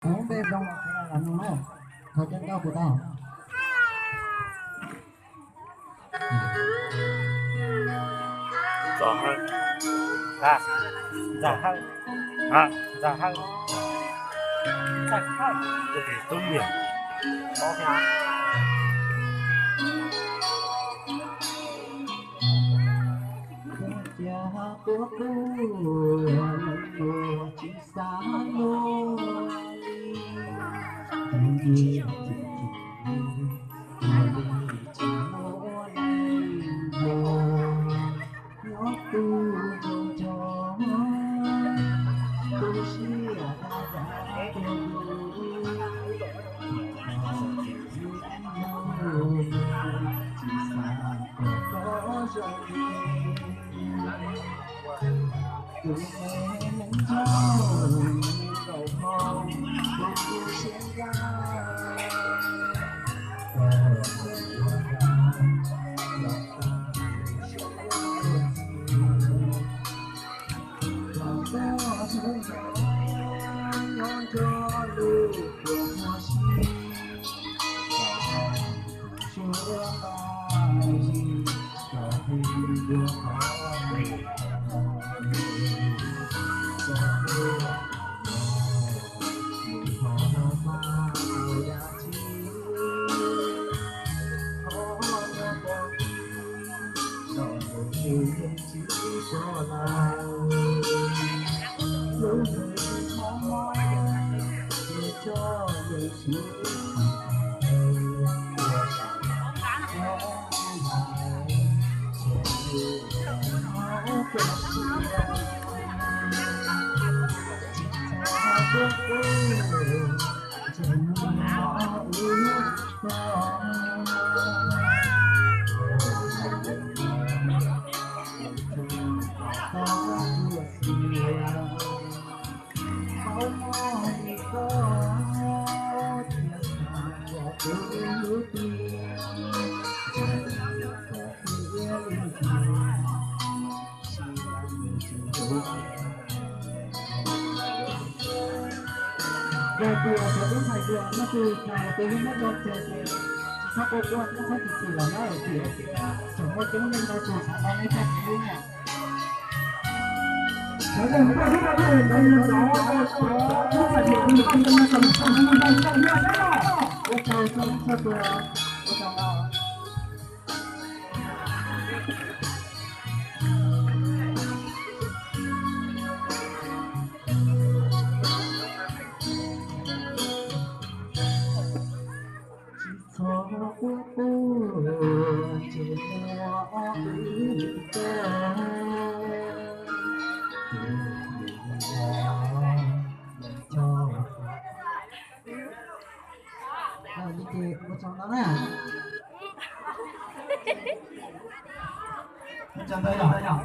Kuv npe Zoo los kuv los nug na, qhov coj ncauj puas tau? Ntxawm Hawj. Ntxawm Hawj. Ntxawm Hawj. Ntxawm Hawj. Tub Nyiam. Cia kuv kuj tsis xav luag li, tus nyiam tsis tsim, tus nyiam tsis muaj leej nplua, nyob tu nco nco, tu siab dag dag rau kuv, tsis xav kom tau zoo li. Yog tias cov tub ntxhais tias leej twg xav tus hlub muab rau ces tsis txhob quaj quaj thiab txhob chim chim lawm na, tias tseem muaj coob leej ntau tus xav tau nej txoj kev hlub na. Ua tsaug txhua leej txhua tus, ua tsaug. Tsis txhob quaj quaj, ces muaj ob peb tug tus hlub los coj. Ua tsaug ntau na. Ua tsaug ntau yom.